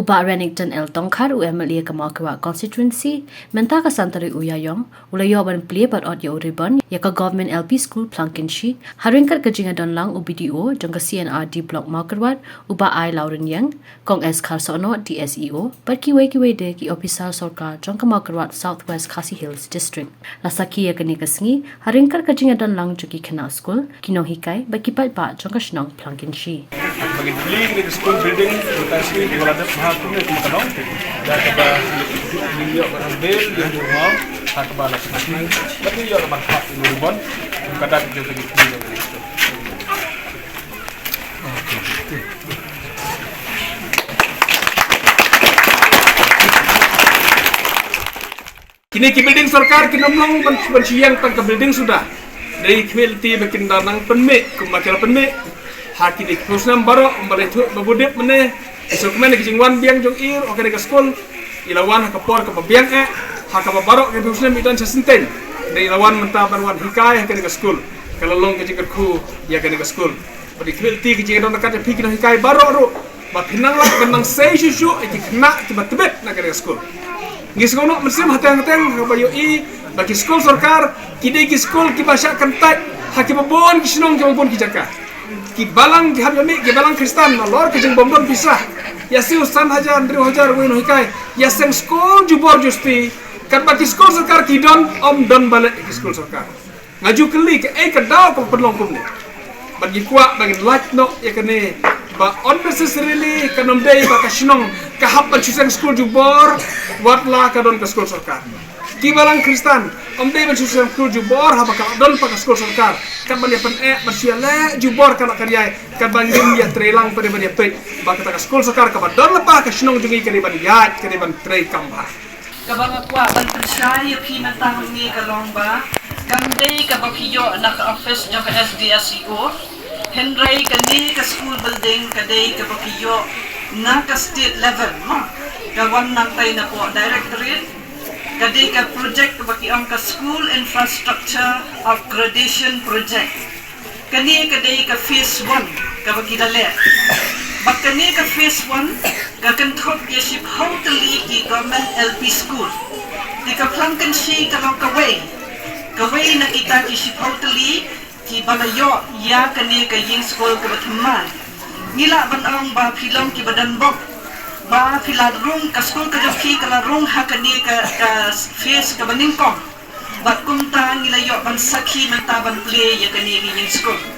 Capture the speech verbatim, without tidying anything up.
U Bah Renikton L Tongkhar, u M L A ka Mawkyrwat Constituency, mynta ka Santari u Ïaïong, u la ïoh ban plie bad ot ïa u ribbon ïa ka Government L P School Plangkynshi, ha ryngkat ka jingïadon lang u B D O jong ka C and R D Block Mawkyrwat, u Bah I Lawrence Ïeng, Kong S Kharsohnoh, D S E O, bad kiwei kiwei de ki ophisar sorkar jong ka Mawkyrwat South West Khasi Hills District. La sakhi ïa kane ka sngi ha ryngkat ka jingïadon lang jong ki khynnah skul, ki nonghikai bad ki paidbah jong ka shnong Plangkynshi. Bagi building, the school building, the school building, wala da ha kumne kuma ka dong. Da ka ba ni yo ba bel, ni yo ma ha ka ba la ka ni. Ba ni yo ba ha ni bon. Ka da ka jong ka ni. Kine ki building sorkar kin ym long ban, ban shu ïeng tang ka building suda. Dei khmih lynti ba kin da nang pynmih kumba ki la pynmih. Ha kine ki phew snem baroh, ym ba la ïathuh ba budip mynne. Ki sngewkmen ki jingwan biang jong i ha kane ka skul. I la wan ha ka por kaba biang eh, ha kaba baroh ki phew snem i don sha syntien. Dei i la wan mynta ban wan hikai ha kane ka skul. Ka la long ka jingkyrkhu ïa kane ka skul. Bad i khmih lynti ki jingdon ryngkat ïa phi ki nonghikai baroh ruh ba phin nang lah ban nang sei shuh shuh ïa ki khynnah kiba tbit na kane ka skul. Ngi sngewbha mynsiem hateng hateng haba ïohi ba ki skul sorkar ki dei ki skul kiba shah kyntait ha kiba bun ki shnong, kiba bun ki jaka. Ki balang ki hap ïa mih, ki balang Khristan, nalor ki jingbym don pisa, ïa siew san hajar, hynriew hajar wei nonghikai, ïa seng skul jubor justi. Katba ki skul sorkar ki don, ym don ba leh ki skul sorkar. Nga ju kylli kaei ka daw kaba pynlong kumne. Bad ngi kwah ba ngin lait noh ïa kane ba unnecessarily kan ym dei ba ka shnong ka hap ban shu seng skul jubor wat la ka don ka skul sorkar. Ki balang Khristan ym dei ban shu seng skul jubor haba ka la don pat ka skul sorkar. Katba ïa pyneh ban shu ïaleh jubor ka la ka ïai, katba ngim ïatreilang pat ban ïapeit ba kata ka skul sorkar kaba don lypa ka shnong jong ngi ka dei ban ïaid, ka dei ban treikam bha. Kaba nga kwah ban pynshai ïa phi mynta hangne ka long ba kam dei kaba phi ïoh na ka office jong ka S D S E O, hynrei kane ka school building ka dei kaba phi ïoh na ka state level, mo. Ka wan nangtai napoh directorate, ka dei ka project kaba ki ong ka School Infrastructure Upgradation Project. Kane ka dei ka phase one kaba ki la leh. Bad kane ka phase one ka kynthup ïa shiphew tylli ki government L P school. Te ka Plangkynshi ka long kawei, kawei na kita ki shiphew tylli kiba la ïoh ïa kane ka ïing skul kaba thymmai. Ngi lah ban ong ba phi long kiba donbok ba phi la rung, ka skul ka jong phi ka la rung ha kane ka, ka phase kaba nyngkong. Bad kumta ngi la ïoh ban sakhi mynta ban plie ïa kane ka ïing skul.